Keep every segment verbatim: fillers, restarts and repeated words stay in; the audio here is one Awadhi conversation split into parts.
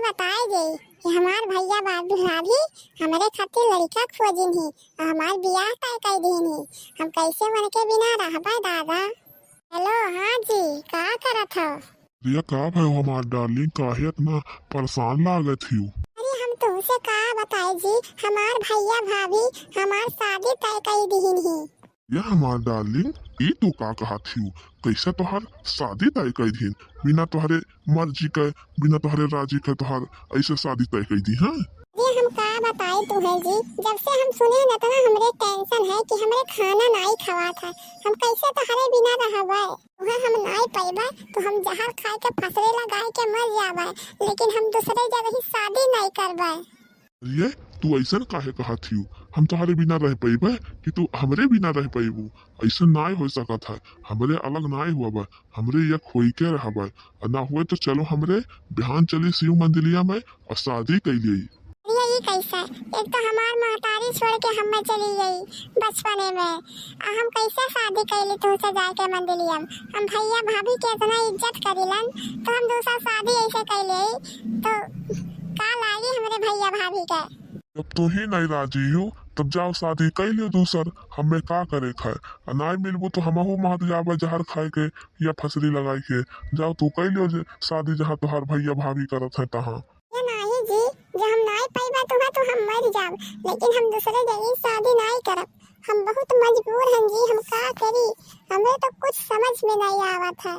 बताए दे कि हमार भैया भाभी, भाभी हमरे खातिर लड़का खोजिन ही और हमार बियाह तय कर दीन ही। हम कैसे उनके बिना रहबे दादा? हेलो, हाँ जी, का करत हो? अरे का भयो हमार डार्लिंग, काहे इतना परेशान लागत हियो? अरे हम तुमसे का बताए जी, हमार भैया भाभी हमार शादी तय कर दीन ही। ये हमार डार्लिंग, ई तू का कहत हियो? कैसे तोहार शादी तय कर दीन? बिना तोहरे मर्जी के, बिना तोहरे राजी के तोहार ऐसे शादी तय कर दी, हाँ? ये हम का बताई तुहे जी, जब से हम सुने न तना हमरे टेंशन है कि हमरे खाना नाई खवात है, हम कैसे तोहरे बिना रहबे? तुहे हम नाई पैबे तो हम जहर खाए के फसरे लगाए के मर जाबे, लेकिन हम दूसरे जगह ही शादी नाई करबे। अरे तू ऐसन काहे कहत हियो? हम तोहरे बिना रह पैबे कि तू हमरे बिना रह पैबू? ऐसन नाय हो सकत है। हमरे अलग नाय हुआ बा, हमरे एक होई के रहबे। आ ना हुए तो चलो हमरे बिहान चली शिव मंदिलिया में और शादी कैलिए। अरे ई कैसे? एक तो हमार महतारी छोड़ के हमें चली गई बचपने में, आ हम कैसे शादी कैली तुमसे जाके मंदिलिया में? हम भैया भाभी के इतना इज्जत करीलन तो हम दूसरा शादी ऐसे कैले तो का लागी हमरे भैया भाभी के? जब तू ही नहीं राजी हो तब जाओ शादी कर लियो दूसर, हमें का करे खाए। आ नाई मिलबू तो हमहू महत जाबे जहर खाए के या फसरी लगाई के। जाओ तू कर लियो जे शादी जहाँ तोहार भैया भाभी करत है तहाँ। ये नाही जी, जो हम नाई पाइबा तुहे तो हम मर जाब, लेकिन हम दूसरे जगह शादी नाई करब। हम बहुत मजबूर हैं जी, हम का करी, हमें तो कुछ समझ में नहीं आवत है।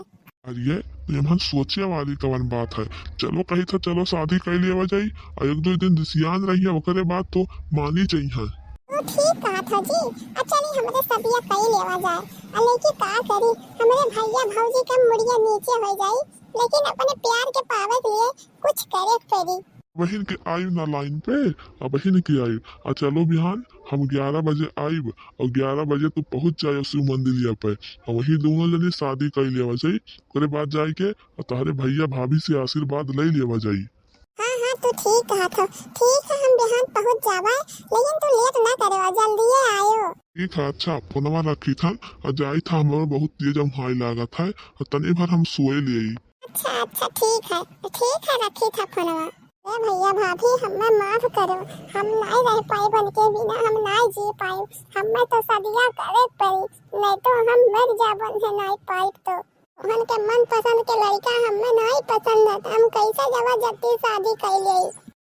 अरे, तो एमन सोचे वाली कवन बात है? चलो कही था, चलो शादी कर लेवा जाई, और एक दो दिन रिसियान रही है, ओकरे बाद तो मानी जाई है। तू ठीक कहा था जी, आ चली हमरे सदिया कर लेवा जाए। आ लेकिन का करी, हमरे भैया भौजी के मुड़िया नीचे हो जाई, लेकिन अपने प्यार के पावे के लिए कुछ करे के पड़ी। बहिन के आइब ना लाइन पे, आ बहिन के आइब। आ चलो बिहान हम ग्यारह बजे आइब, और ग्यारह बजे तू पहुँच जाए शिव मंदिरिया पे, और वही दोनों जने शादी कर लेवा जाई। ओकरे बाद जाए के और तोहरे भैया भाभी से आशीर्वाद ले लेवा जाई। हाँ, हाँ, तू ठीक कहा था। ठीक है, हम बिहान पहुँच जाबे, लेकिन तू लेट ना करे, जल्दी आयो। ठीक है, अच्छा, फोनवा रखी था, और जाई था, हमरो बहुत तेज उहाई लागत है, और तनी भर हम सोए ले। अच्छा, अच्छा, ठीक है, ठीक है, रखी था फोनवा। ए भैया भाभी, हमें माफ करो, हम नाई रह पाइब उनके बिना, हम नाई जी पाइब, हमें तो सदिया करे पड़ी, नहीं तो हम मर जाबन है नाई पाइब तो। उनके मनपसंद के लड़का हमें नाई पसंद है, तो हम कैसे जबरदस्ती शादी कर ले?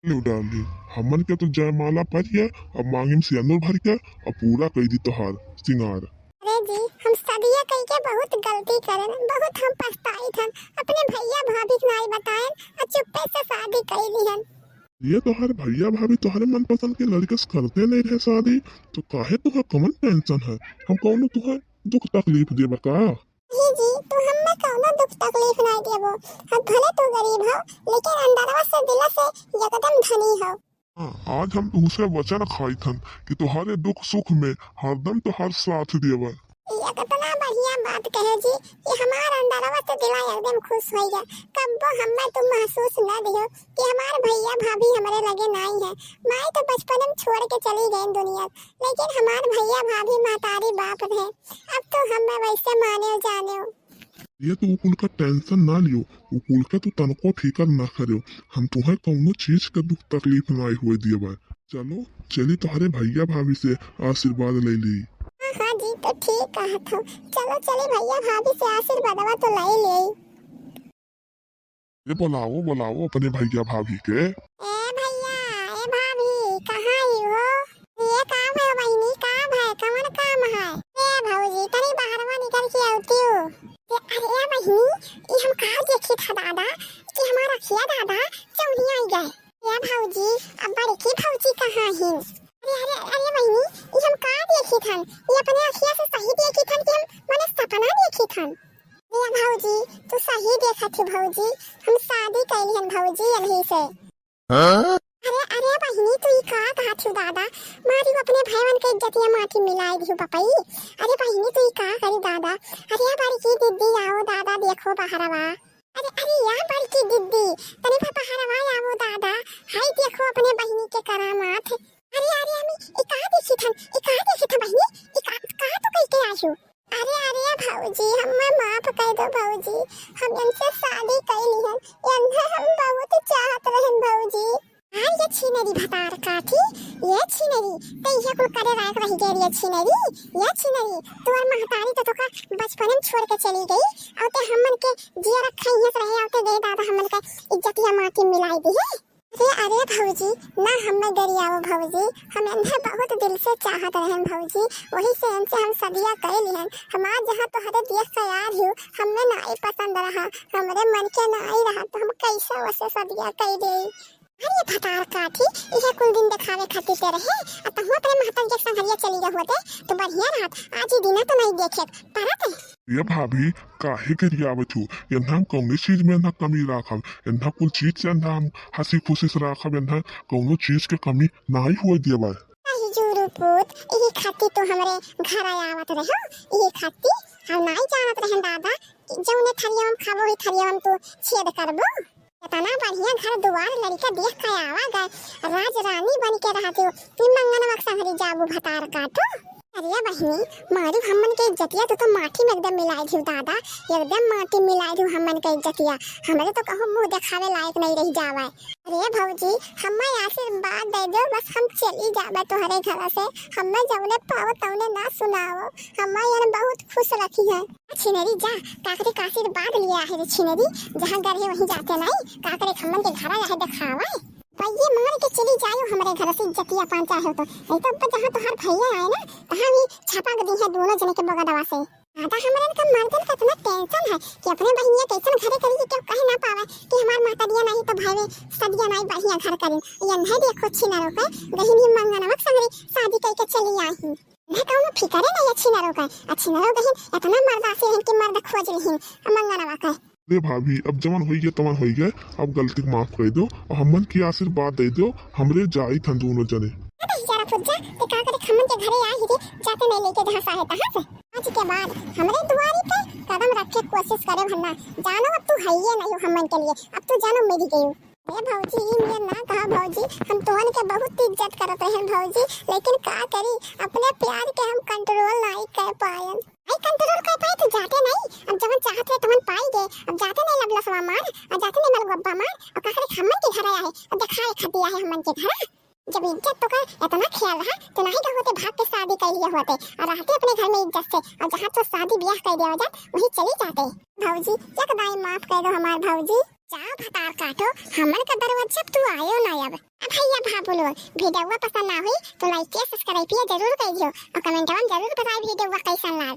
लो डार्लिंग, हमन के तो जयमाला परिया, अब मांगे में सिंदूर भर के, अब पूरा कर दी तोहार सिंगार। अरे जी, हम सदिया कई के बहुत गलती करेन, बहुत हम पछताइत हन, अपने भैया भाभी के नाई बताएन, और चुप्पे से शादी कर लिहन। ये तोहार भैया भाभी तोहरे मनपसंद के लड़के से करते नहीं रहे शादी, तो काहे तुहे कवन टेंशन है? हम कौनो तुहे दुख तकलीफ देबा का? जी, जी, तू हमें कौनो दुख तकलीफ नहीं देबो। हम भले तू गरीब हो, लेकिन अंदरवा से, दिल से एकदम धनी हो। हाँ, आज हम तुमसे वचन खाइत हन कि तुम्हारे दुख सुख में हरदम तोहार साथ देवा। ये कितना बढ़िया बात कहे जी कि हमार अंदरवा से दिला एकदम खुश हो गया। कब्बो हमें तुम महसूस न दियो कि हमार भैया भाभी हमरे लगे नाई है। माई तो बचपन में छोड़ के चली गई दुनिया, लेकिन हमार भैया भाभी महतारी बाप रहे। अब तो हमें वैसे माने जाने। ये तो उ कुल का टेंशन ना लियो, उ कुल का तू तनको फिकर ना करियो। हम तुहे कौनो चीज का दुख तकलीफ ना होए दिए बा। चलो, चली तोहरे भैया भाभी से आशीर्वाद ले ली। हाँ, हाँ जी, तो ठीक कहा था। चलो, चली भैया भाभी से आशीर्वादवा तो ले ले। ये बुलाओ, बुलाओ अपने भैया भाभी के। ए भैया, ए भाभी, कहाँ आई हो? ये काम है बहिनी, काम है, कौन काम है? ए भौजी, तनी बाहरवा निकल के आवती हो। ए, अरे ए बहिनी, ये हम का देखी था दादा कि हमारा अखिया दादा चौनिया आई गए। ए भौजी, अब बड़की भौजी कहाँ है? अरे, अरे, अरे बहिनी, ये हम का देखी थन? ये अपने अखिया से सही देखी थन कि हम मने सपना देखी थन? ए भौजी, तू सही देखत ही भौजी, हम शादी कैली हन भौजी अभी से। हाँ? अरे, अरे बहिनी, तू ई का कहत ही दादा? मारी अपने भाईवन के इज्जतिया माटी मिलाई दिहु बपई। अरे बहिनी, तू ई का करी दादा? अरे बड़की दीदी आओ दादा, देखो बहरवा। अरे, अरे या बड़की दीदी, तनी भर बहरवा आओ दादा। हाय देखो अपने बहिनी के करामात। अरे, अरे अम्मी, ई का देखी थन? ई का देखी थन बहिनी? ई का, का तू कह के आयु? अरे, अरे भौजी, हमें माफ कर दो भौजी, हम इनसे शादी कैली हन, इन्हें हम बहुत चाहत बहन भौजी। अरे ये छिनरी भतार काठी, ये छिनरी, ते इहे कुल करे लायक रहि गए रे छिनरी। ये छिनरी, तोर महतारी तो तोका बचपने में छोड़ के चली गई, अउ ते हमन के जिया रखा इहे से रहे, अउ ते गए दादा हमन का इज्जतिया माटी मिलाई दी है। अरे, अरे भौजी, ना हमें गरियाओ भौजी, हम एन्हे बहुत दिल से चाहत रहन भौजी, वही से इनसे हम सदिया कइ लिहन। हमार जहाँ तोहरे देख के यार हूँ, हमें नाई पसंद रहा, हमरे मन के नाई रहा, तो हम कैसे वैसे सदिया कइ दे। अरे भतार काठी, इहे कुल दिन देखावे खातिर ते रहे, आ तहु अपने महतारी के संगरिया चली गए होते, तो बढ़िया रहत। आज ही दिना तो नहीं देखे परत। ये भाभी, काहे गरियावत हो? एन्हा हम कौनो चीज में एन्हा कमी राखब, एन्हा कुल चीज से एन्हा हम हंसी खुशी से राखब, एन्हा कौनो चीज के कमी नाई हुए देबे। अहि जुरू पूत, इही खातिर तू हमरे घर आवत रहो, इही खातिर हम नाई जानत रहन दादा, कि जौने थरिया हम खाबो, ही थरिया हम तू छेद करबो। इतना बढ़िया घर दुआर लड़का देख के आवा गए, राज रानी बन के रहत हो, कि मंगनवा के संगरी जाबू भतार काटो। अरे बहिनी, मारू हमन के इज्जतिया, तू तो माटी में एकदम मिलाई दियो दादा, एकदम माटी मिलाई दियो हमन के इज्जतिया। हमरे तो कहूँ मुँह देखावे लायक नहीं रह जावे। अरे भौजी, हमें आशीर्वाद दे दो, बस हम चली जाबे तोहरे घर से। हमें जौने पाओ तौने ना सुनाओ, हमें यार बहुत खुश रखी है। छिनरी जा, काकरे का आशीर्वाद लिया है रे छिनरी, जहाँ घर है वहीं जाते नहीं, काकरे खम्मन के घर आया है देखावा। पइये मार के चली जायो हमरे घर से, इज्जतिया पाँचा हो तो। नहीं तो अब जहाँ तोहार भैया आए ना, तहाँ भी छपक दी है दोनों जने के बगदवा से। दादा, हमरन का मर्दन का इतना tension है कि अपने बहिनिया कैसन घरे करी कि केहू कहे ना पावे कि हमार महतरिया नहीं तो भाई सदिया नहीं बढ़िया घर करी। ये नहीं देखो छिनरो के, गहिनी मंगनवा के संगरी शादी कई के चली आई। नहीं कौनो फिकरे नहीं है छिनरो के। आ छिनरो गहिन इतना मर्दासी रहन कि मर्द खोज लिहिन मंगनवा के। अरे भाभी, अब जवन होई गए तवन होई गए, अब गलती के माफ कर दो, अब हमन के आशीर्वाद दे दो, हमरे जाई थन दोनों जने। अबे जरा फुज्जा, ते का करे खम्मन के घरे आई ही रे, जाते नहीं लेके जहाँ साहे तहाँ से। आज के बाद हमरे दुआरी पे कदम रख के कोशिश करे भन्ना, जानो अब तू हइये नहीं हो हमन के लिए, अब तू जानो मिल गई। अरे भौजी, ई नियन ना कहा भौजी, हम तोहन के बहुत इज्जत करत रहन भौजी, लेकिन का करी, अपने प्यार के हम control नहीं कर पायन। आई control कर पाए तो जाते नहीं, अब जवन चाहत रहे तवन पाई गए, अब जाते नहीं लबलसवा मार, अब जाते नहीं मलगोब्बा मार, अब का करे हमन के घर आया है, अब दिखाए खा दिया है हमन के घर। जब इज्जत तो का इतना ख्याल रहा, तो नहीं का होते भाग के शादी कर लिया होते, और रहते अपने घर में इज्जत से, और जहाँ तो शादी ब्याह कर दिया जात, वहीं चली जाते। भौजी, एक दाई माफ कर दो हमार भौजी। जा भतार काटो, हमन का दरवाजा तू आयो ना अब। अब भैया भाभू लोग, video पसंद ना हुई तो like या subscribe या जरूर कर दियो, और comment में जरूर बताए video कैसन लाग।